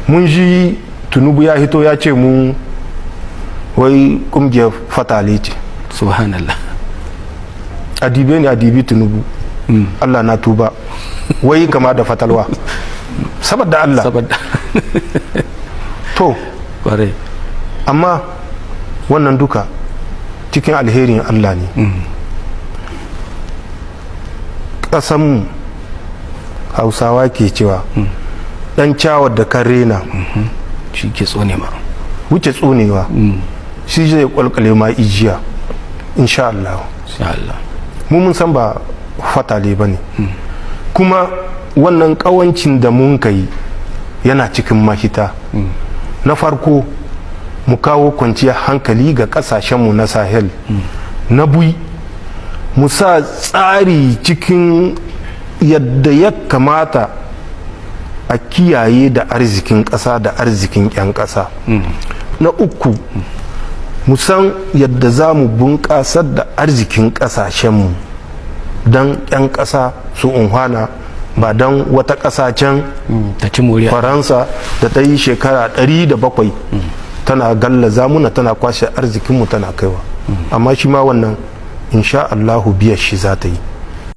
Mun ji Tinubu ya hito ya ce mu wai kungiyar fatale ce. Subhanallah. A dibe ni, a dibi Tinubu, Allah na tuba, wai kama da fatalwa, saboda Allah. Saboda To. Kwarai. Amma wannan duka cikin alherin Allah ne. Ƙasanmu, Hausawa ke cewa ɗan cawar da kan rena shi ke tsone ma. Wuce tsonewa, shi zai kwalkwale ma ijiya, insha Allah. Insha Allah. Mu mun san ba fatale ba ne, kuma wannan kawancin da mun kai yana cikin mahita. Na farko, mu kawo kwanciyar hankali ga kasashenmu na Sahel. Na bui, mu sa tsari cikin yadda ya kamata a kiyaye da arzikin ƙasa da arzikin 'yan ƙasa. Na uku, mu san yadda za mu bunƙasar da arzikin ƙasashenmu don 'yan ƙasa su unhwana, ba don wata ƙasa can ta ci moriya. Faransa da ta yi shekara 107 tana gallaza muna, tana kwashe arzikinmu tana kaiwa. Amma shi ma wannan, insha Allahu, biyar shi za ta yi.